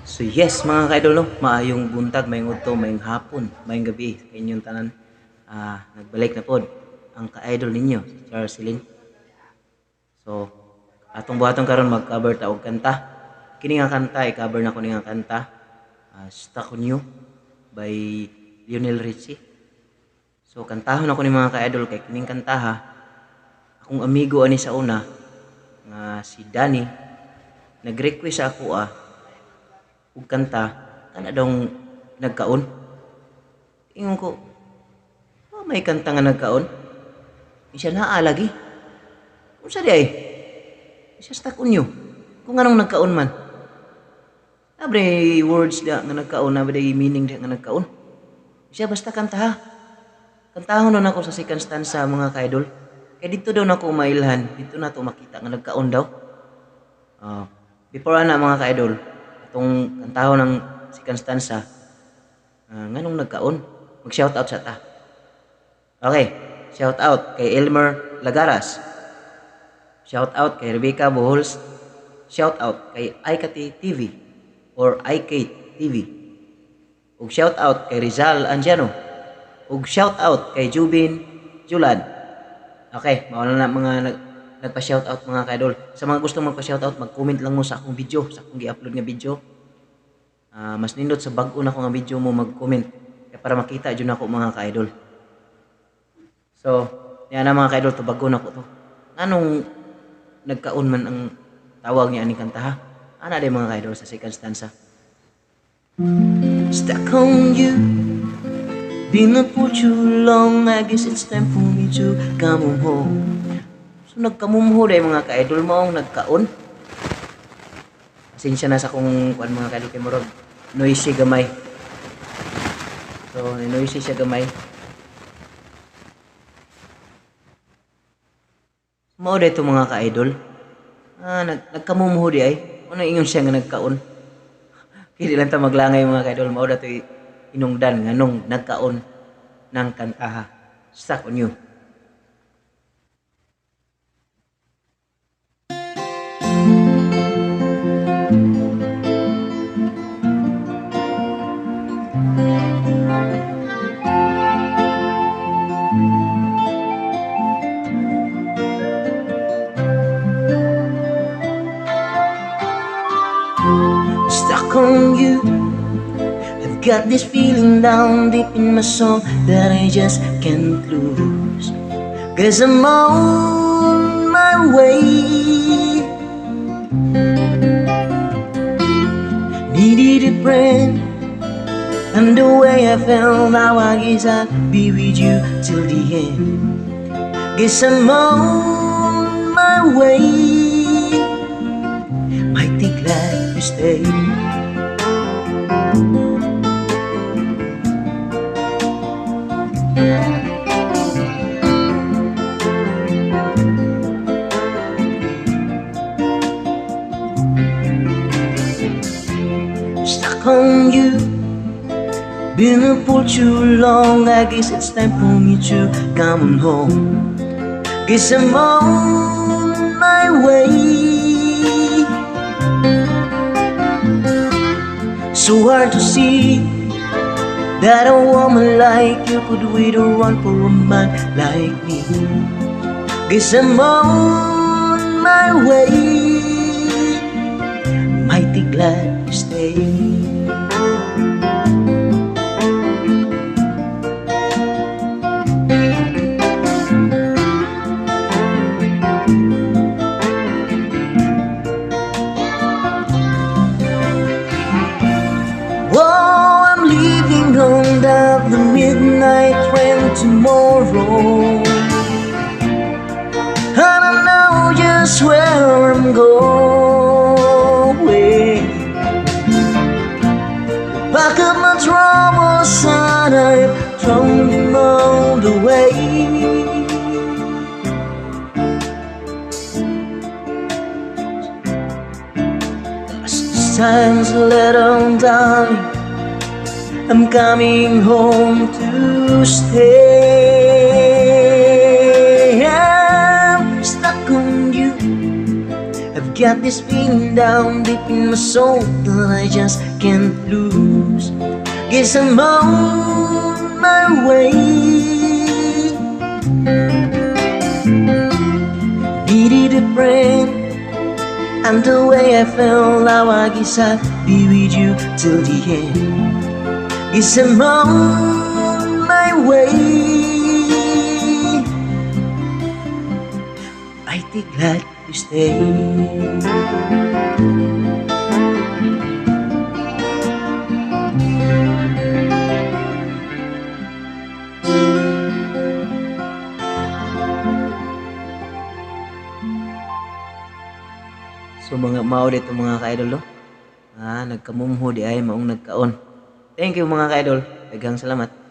So yes, mga ka-idol, no, maayong buntag, maayong udto, maayong hapon, maayong gabi sa inyong tanan. Nagbalik na pod ang ka-idol ninyo, si Charles Celine. So, atong buhaton karon, mag-cover ta og kanta. Kini nga kanta, i-cover na ko ni nga kanta, "Stuck on You" by Lionel Richie. So, kantahon ako ni mga ka-idol kay kining kantaha, akong amigo ani sa una nga si Danny, nag-request sa ako og kanta kana daw, "Nagkaon." Ingon ko, "Oh, may kanta nga 'Nagkaon'?" Siya, "Naa lagi." "Unsa di ay?" Siya, "Stuck on You." Kung anong nagkaon man. Abre words da nga nagkaon, abre meaning da nga nagkaon. Siya, "Basta kanta ha." Kantahon na ako sa second stanza, mga ka-idol. Kay dito daw nako mailhan, dito na to makita nga nagkaon daw. Before ana, mga ka-idol, atong kantahon ng second stanza, nganong nagkaon, mag-shout out sa ta. Okay, shout out kay Elmer Lagaras. Shout out kay Rebecca Bohols. Shout out kay Aikati TV or Aikate TV. Ug shout out kay Rizal Angiano. Ug shout out kay Jubin Julan. Okay, mao na na mga nagpa-shout out, mga ka-idol. Sa mga gusto magpa-shout out, mag-comment lang mo sa akong video, sa akong gi-upload nga video. Mas nindot sa bag-o na ko nga video mo mag-comment kaya para makita jud nako, mga ka-idol. So, yan na, mga ka-idol, to bag-o na ko to. Anong nagkaon man ang tawag niya aning kanta ha? Ana di, mga ka-idol, sa second stanza. Stuck on you. Been up for too long. I guess it's time for me to come home. So nagkamumho dahil, mga ka-idol, maong nagkaon. Pasensya na sa kung kuan, mga ka-idol, kay murag noisy gamay. So noisy siya gamay. Mao dito, mga ka-idol. Nagkamumho di ay. Ano ingon siya nga nagkaon? Kaya di lang ta maglangay, mga ka-idol. Mao dato hinungdan nganong nagkaon ng kantaha, "Stuck on You." Stuck on you. I've got this feeling down deep in my soul that I just can't lose. 'Cause I'm on my way. Needed a friend. And the way I felt now, I guess I'll be with you till the end. Guess I'm on my way. Mighty glad you stay. Stuck on you. Been up for too long. I guess it's time for me to come on home. Guess I'm on my way. So hard to see that a woman like you could wait around for a man like me. Guess I'm on my way. Mighty glad you stay. Whoa, I'm leaving on the midnight train tomorrow. I don't know just where I'm going. Pack up my troubles and I've thrown them all away. 'Cause time's a little, darling. I'm coming home to stay. I'm stuck on you. I've Got this feeling down deep in my soul that I just can't lose. Guess I'm on my way. Needed a friend, and the way I felt, now I guess I'll be with you till the end. Guess I'm on my way. Mighty glad to stay. So mga mao dito mga ka-idol, no? Nagkamumho di ay maong nagkaon. Thank you mga ka-idol. Daghang salamat.